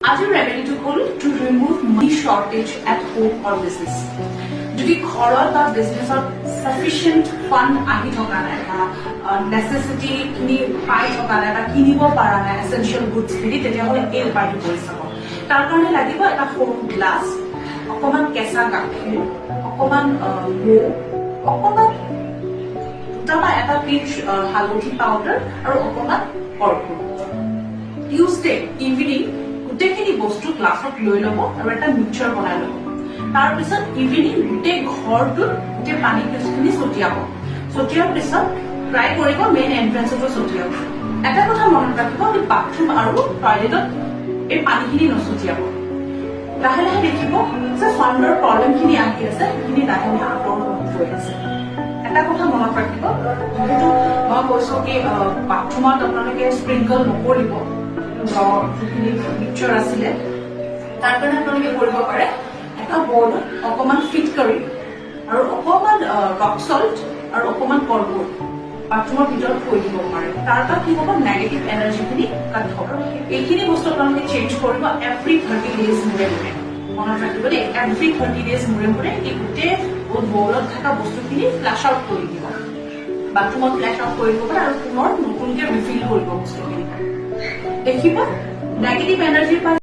আজিৰ ৰেমেডিটো হ'ল two remove money shortage at home or business. যদি ঘৰত বা বিজনেছত চাফিচিয়েণ্ট ফাণ্ড আহি থকা নাই বা নেচেচিটিখিনি পাই থকা নাই বা কিনিব পৰা নাই এচেঞ্চিয়েল গুডছখিনি, তেতিয়াহ'লে এই উপায়টো কৰি চাব। তাৰ কাৰণে লাগিব এটা সৰু গ্লাছ, অকণমান কেঁচা গাখীৰ, অকণমান মৌ, অকণমান দুটা বা এটা পিঞ্চ হালধি পাউডাৰ আৰু অকণমান কৰ্পূৰ। টিউজডে ইভিনিং গোটেইখিনি বস্তু গ্লাছত লৈ ল'ব আৰু এটা মিক্সাৰ বনাই ল'ব। তাৰপিছত ইভিনিং গোটেই ঘৰটোত গোটেই পানী খিনি ছটিয়াব। ছটিয়াৰ পিছত ট্ৰাই কৰিব মেইন এণ্ট্ৰেঞ্চতো ছটিয়াব। এটা কথা মনত ৰাখিব যে বাথৰুম আৰু টয়লেটত এই পানীখিনি নছটিয়াব। লাহে লাহে দেখিব যে ফাণ্ডৰ প্ৰব্লেমখিনি আহি আছে, সেইখিনি লাহে লাহে আঁতৰ হৈ গৈ আছে। এটা কথা মনত ৰাখিব, যিহেতু মই কৈছো কি বাথৰুমত আপোনালোকে স্প্ৰিংকল নকৰিব যিখিনি মিক্সাৰ আছিলে, তাৰ কাৰণে আপোনালোকে কৰিব পাৰে, এটা বৌলত অকণমান ফিটকাৰী আৰু অকণমান ৰক চল্ট আৰু অকণমান কৰ্পূৰ বাথৰুমৰ ভিতৰত থৈ দিব পাৰে। তাৰ পৰা কি হ'ব, নেগেটিভ এনাৰ্জিখিনি কাট হ'ব। এইখিনি বস্তু আপোনালোকে চেঞ্জ কৰিব এভৰি 30 ডেজ মূৰে মূৰে। মনত ৰাখিব দেই, এভৰি 30 ডেজ মূৰে মূৰে এই গোটেই বৌলত থকা বস্তুখিনি ফ্লাছ আউট কৰি দিব, বাথৰুমত ফ্লাছ আউট কৰি দিব পাৰে আৰু পুনৰ নতুনকে ৰিফিল কৰিব বস্তুখিনি। দেখিব নেগেটিভ এনাৰ্জিৰ পৰা